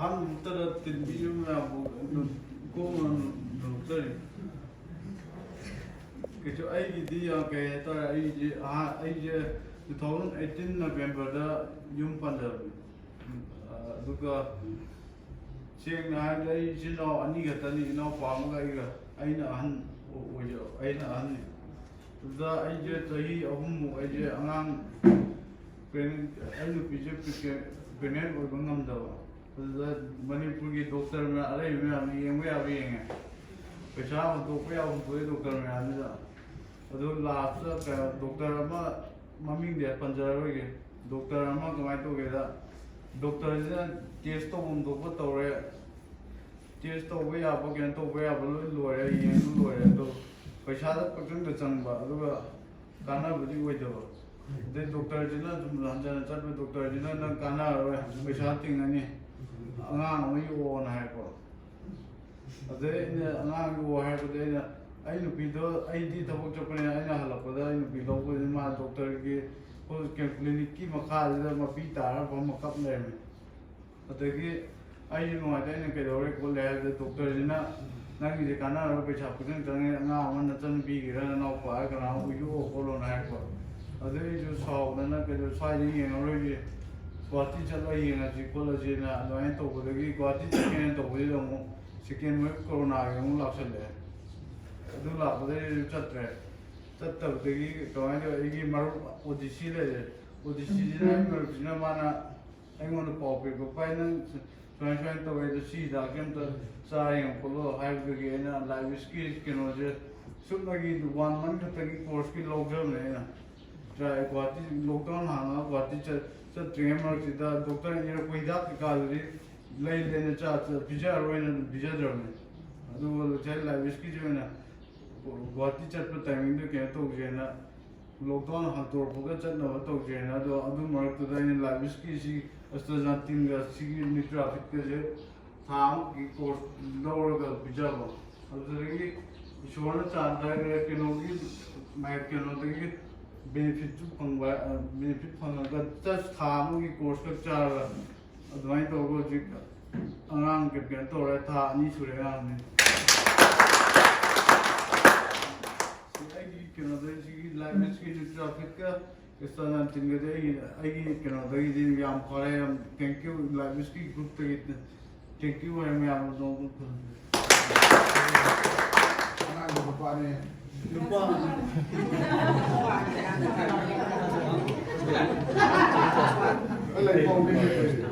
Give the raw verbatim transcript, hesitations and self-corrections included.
ꯑꯍꯥꯟꯕ ꯃꯛꯇꯗ ꯇꯤꯟꯕꯤꯔꯤꯕ ꯃꯌꯥꯝꯕꯨ ꯏꯀꯣꯛꯅ ꯅꯣꯛꯆꯔꯤ꯫ ꯀꯩꯁꯨ ꯑꯩꯒꯤꯗꯤ ꯌꯥꯝ ꯀꯩ ꯍꯥꯏꯇꯥꯔꯦ, ꯑꯩꯁꯦ ꯑꯍꯥ-, ꯑꯩꯁꯦ two thousand eighteen Novemberꯗ ꯌꯨꯝ ꯄꯥꯟꯖꯕꯅꯤ꯫ ꯑꯗꯨꯒ ꯁꯦꯡꯅ ꯍꯥꯏꯔꯕꯗ ꯑꯩ ꯏꯆꯤꯜ ꯏꯅꯥꯎ ꯑꯅꯤ ꯈꯛꯇꯅꯤ, ꯏꯅꯥꯎꯄꯥ ꯑꯃꯒ ꯑꯩꯒ꯫ ꯑꯩꯅ ꯑꯍꯟ ꯑꯣꯏꯖ-, ꯑꯩꯅ ꯑꯍꯟꯅꯤ꯫ ꯑꯗꯨꯗ ꯑꯩꯁꯦ ꯆꯍꯤ ꯑꯍꯨꯝꯃꯨꯛ ꯑꯩꯁꯦ ꯑꯉꯥꯡ pregnant, ꯑꯩ ꯅꯨꯄꯤꯁꯦ pregnant ꯑꯣꯏꯕ ꯉꯝꯗꯕ꯫ ꯑꯗꯨꯗ ꯃꯅꯤꯄꯨꯔꯒꯤ ꯗꯣꯛꯇꯔ ꯃꯌꯥꯝ, ꯑꯔꯩꯕ ꯃꯌꯥꯝꯅ ꯌꯦꯡꯕ ꯌꯥꯕ ꯌꯦꯡꯉꯦ, ꯄꯩꯁꯥ ꯍꯨꯟꯗꯣꯛꯄ ꯌꯥꯕ ꯍꯨꯟꯗꯣꯛꯑꯦ ꯗꯣꯛꯇꯔ ꯃꯌꯥꯝꯗꯨꯗ꯫ ꯑꯗꯨ ꯂꯥꯁꯇ ꯀꯩꯅꯣ, ꯗꯣꯛꯇꯔ ꯑꯃ, ꯃꯃꯤꯡꯗꯤ ꯑꯩ ꯄꯟꯖꯔꯔꯣꯏꯒꯦ, ꯗꯣꯛꯇꯔ ꯑꯃ ꯀꯃꯥꯏꯅ ꯇꯧꯒꯦꯗ, ꯗꯣꯛꯇꯔꯁꯤꯅ ꯇꯦꯁ ꯇꯧꯐꯝ ꯊꯣꯛꯄ ꯇꯧꯔꯦ, ꯇꯦꯁ ꯇꯧꯕ ꯌꯥꯕ, ꯀꯩꯅꯣ ꯇꯧꯕ ꯌꯥꯕ ꯂꯣꯏ ꯂꯣꯏꯔꯦ, ꯌꯦꯡꯕ ꯂꯣꯏꯔꯦ꯫ ꯑꯗꯣ ꯄꯩꯁꯥꯗ ꯄꯪꯆꯪꯗ ꯆꯪꯕ, ꯑꯗꯨꯒ ꯀꯥꯟꯅꯕꯗꯤ ꯑꯣꯏꯗꯕ꯫ ꯑꯗꯩ ꯗꯣꯛꯇꯔꯁꯤꯅ ꯁꯨꯝ ꯍꯟꯖꯟꯅ ꯆꯠꯄ, ꯗꯣꯛꯇꯔꯁꯤꯅ "ꯅꯪ ꯀꯥꯟꯅꯔꯔꯣꯏ, ꯄꯩꯁꯥ ꯇꯤꯡꯉꯅꯤ, ꯑꯉꯥꯡ ꯑꯃ ꯌꯣꯛꯑꯣꯅ" ꯍꯥꯏꯔꯛꯄ꯫ ꯑꯗꯩ ꯑꯩꯅ ꯑꯉꯥꯡ ꯌꯣꯛꯑꯣ ꯍꯥꯏꯔꯛꯄꯗꯩ ꯑꯩꯅ, ꯑꯩ ꯅꯨꯄꯤꯗꯣ, ꯑꯩꯗꯤ ꯊꯕꯛ ꯆꯠꯄꯅꯤꯅ ꯑꯩꯅ ꯍꯜꯂꯛꯄꯗ ꯑꯩ ꯅꯨꯄꯤ ꯂꯧꯕꯗꯤ ꯃꯥ ꯗꯣꯛꯇꯔꯒꯤ clinicꯀꯤ ꯃꯈꯥꯁꯤꯗ ꯃꯄꯤ ꯇꯥꯔꯒ ꯐꯝꯃ ꯀꯞ ꯂꯩꯔꯝꯃꯦ꯫ ꯑꯗꯒꯤ ꯑꯩꯁꯨ ꯅꯨꯡꯉꯥꯏꯇꯦ, ꯑꯩꯅ "ꯀꯩꯗꯧꯔꯦ ꯈꯣꯠꯂꯦ?" ꯍꯥꯏꯕꯗ ꯗꯣꯛꯇꯔꯁꯤꯅ "ꯅꯪꯒꯤꯁꯦ ꯀꯥꯟꯅꯔꯣꯏ, ꯄꯩꯁꯥ ꯈꯨꯆꯪ ꯆꯪꯉꯦ, ꯑꯉꯥꯡ ꯑꯃ ꯅꯆꯟꯅꯨꯄꯤꯒꯤꯔ ꯅꯅꯥꯎꯄꯥꯔ ꯀꯅꯥ ꯑꯃ ꯌꯣꯛꯑꯣ ꯈꯣꯠꯂꯣꯅ" ꯍꯥꯏꯔꯛꯄ꯫ ꯑꯗꯩ ꯑꯩꯁꯨ ꯁꯥꯎꯗꯅ "ꯀꯩꯗꯧ, ꯁ꯭ꯋꯥꯏꯗ ꯌꯦꯡꯉꯔꯣꯏꯒꯦ, ꯒꯨꯍꯥꯇꯤ ꯆꯠꯂ ꯌꯦꯡꯉꯁꯤ ꯈꯣꯠꯂꯁꯤꯅ" ꯑꯗꯨꯃꯥꯏꯅ ꯇꯧꯕꯗꯒꯤ ꯒꯨꯍꯥꯇꯤ ꯆꯠꯀꯦꯅ ꯇꯧꯕꯁꯤꯗ ꯑꯃꯨꯛ second wave ꯀꯣꯔꯣꯅꯥꯒꯤ ꯑꯃꯨꯛ ꯂꯥꯛꯁꯜꯂꯛꯑꯦ꯫ ꯑꯗꯨ ꯂꯥꯛꯄꯗꯒꯤ ꯑꯩꯁꯨ ꯆꯠꯇ꯭ꯔꯦ꯫ ꯆꯠꯇꯕꯗꯒꯤ ꯀꯃꯥꯏꯅ ꯇꯧꯋꯤ, ꯑꯩꯒꯤ ꯃꯔꯨꯞ ꯑꯣ ꯗꯤ ꯁꯤ ꯂꯩꯔꯦ, ꯑꯣ ꯗꯤ ꯁꯤꯁꯤꯅ ꯑꯩ ꯃꯔꯨꯞꯁꯤꯅ ꯃꯥꯅ ꯑꯩꯉꯣꯟꯗ ꯄꯥꯎ ꯄꯤꯔꯛꯄ, "ꯚꯥꯏ, ꯅꯪ ꯁꯨꯃꯥꯏ ꯁꯨꯃꯥꯏꯅ ꯇꯧꯋꯦ, ꯑꯗꯣ ꯁꯤ ꯍꯤꯗꯥꯛꯁꯦ ꯑꯝꯇ ꯆꯥ ꯌꯦꯡꯉꯨ ꯈꯣꯠꯂꯣ" ꯍꯥꯏꯕꯗꯒꯤ ꯑꯩꯅ ꯂꯥꯏꯕꯤꯁꯀꯤ ꯀꯩꯅꯣꯁꯦ ꯁꯨꯞꯅꯒꯤ one month ꯈꯛꯇꯒꯤ courseꯀꯤ ꯂꯧꯖꯕꯅꯦ ꯑꯩꯅ꯫ ꯇ꯭ꯔꯥꯏ ꯒꯨꯍꯥꯇꯤ lockdown ꯍꯥꯡꯉꯒ ꯒꯨꯍꯥꯇꯤ ꯆꯠ-, ꯆꯠꯇ꯭ꯔꯤꯉꯩ ꯃꯔꯛꯁꯤꯗ ꯗꯣꯛꯇꯔꯅ ꯏꯔꯛꯄ ꯍꯤꯗꯥꯛ ꯀꯩꯀꯥꯗꯨꯗꯤ ꯂꯩ ꯂꯩꯅ ꯆꯥ-, ꯆꯥ-, ꯄꯤꯖꯔꯔꯣꯏꯅ ꯑꯗꯨꯝ ꯄꯤꯖꯗ꯭ꯔꯕꯅꯦ꯫ ꯑꯗꯨꯒ ꯉꯁꯥꯏ ꯂꯥꯏꯕꯤꯁꯀꯤꯁꯨ ꯑꯣꯏꯅ ꯒꯨꯍꯥꯇꯤ ꯆꯠꯄ timingꯗꯣ ꯀꯩꯅꯣ ꯇꯧꯁꯦꯅ, lockdown ꯍꯥꯡꯇꯣꯔꯛꯄꯒ ꯆꯠꯅꯕ ꯇꯧꯁꯦꯅ꯫ ꯑꯗꯣ ꯑꯗꯨ ꯃꯔꯛꯇꯨꯗ ꯑꯩꯅ ꯂꯥꯏꯕꯤꯁꯀꯤꯁꯤ ꯑꯁꯇ꯭ꯔꯖꯥꯟꯇꯤꯟꯒ ꯁꯤꯒꯤ ꯅ꯭ꯌꯨꯇ꯭ꯔꯥꯐꯤꯠꯀꯁꯦ ꯊꯥ ꯑꯃꯒꯤ course ꯂꯧꯔꯒ ꯄꯤꯖꯕ꯫ ꯑꯗꯨꯗꯒꯤ ꯏꯁꯣꯔꯅ ꯆꯥꯟꯕꯤꯔꯒ ꯀꯩꯅꯣꯒꯤ, ꯃꯥꯏ ꯀꯩꯅꯣꯗꯒꯤ benefitꯁꯨ ꯐꯪꯕ, benefit ꯐꯪꯉꯒ just ꯊꯥ ꯑꯃꯒꯤ course ꯈꯛ ꯆꯥꯔꯒ ꯑꯗꯨꯃꯥꯏꯅ ꯇꯧꯔꯒ ꯍꯧꯖꯤꯛ ꯀꯩꯅꯣ ꯇꯧꯔꯦ, ꯊꯥ ꯑꯅꯤ ꯁꯨꯔꯦ ꯑꯉꯥꯡꯅꯤ꯫ ꯁꯤ ꯑꯩꯒꯤ ꯀꯩꯅꯣꯗ, ꯁꯤꯒꯤ ꯂꯥꯏꯐ ꯁ꯭ꯀꯤꯜ ꯇ꯭ꯔꯥꯐꯤꯛꯀ ꯑꯦꯁꯇꯥ ꯅꯥꯏꯟꯇꯤꯟꯒꯗꯤ ꯑꯩꯒꯤ, ꯑꯩꯒꯤ ꯀꯩꯅꯣꯗꯒꯤꯗꯤ ꯌꯥꯝ ꯐꯔꯦ, ꯌꯥꯝ thank you, ꯂꯥꯏꯐ ꯁ꯭ꯀꯤꯜ ꯒ꯭ꯔꯨꯞꯇꯒꯤ thank you ꯍꯥꯏ ꯃꯌꯥꯝ ꯑꯗꯣ꯫ ꯑꯉꯥꯡꯗꯣ ꯅꯨꯄꯥꯅꯦ꯫ ꯅꯨꯄꯥ꯫ ꯑꯩ ꯂꯩ ꯄꯥꯎ ꯄꯤꯒꯦ꯫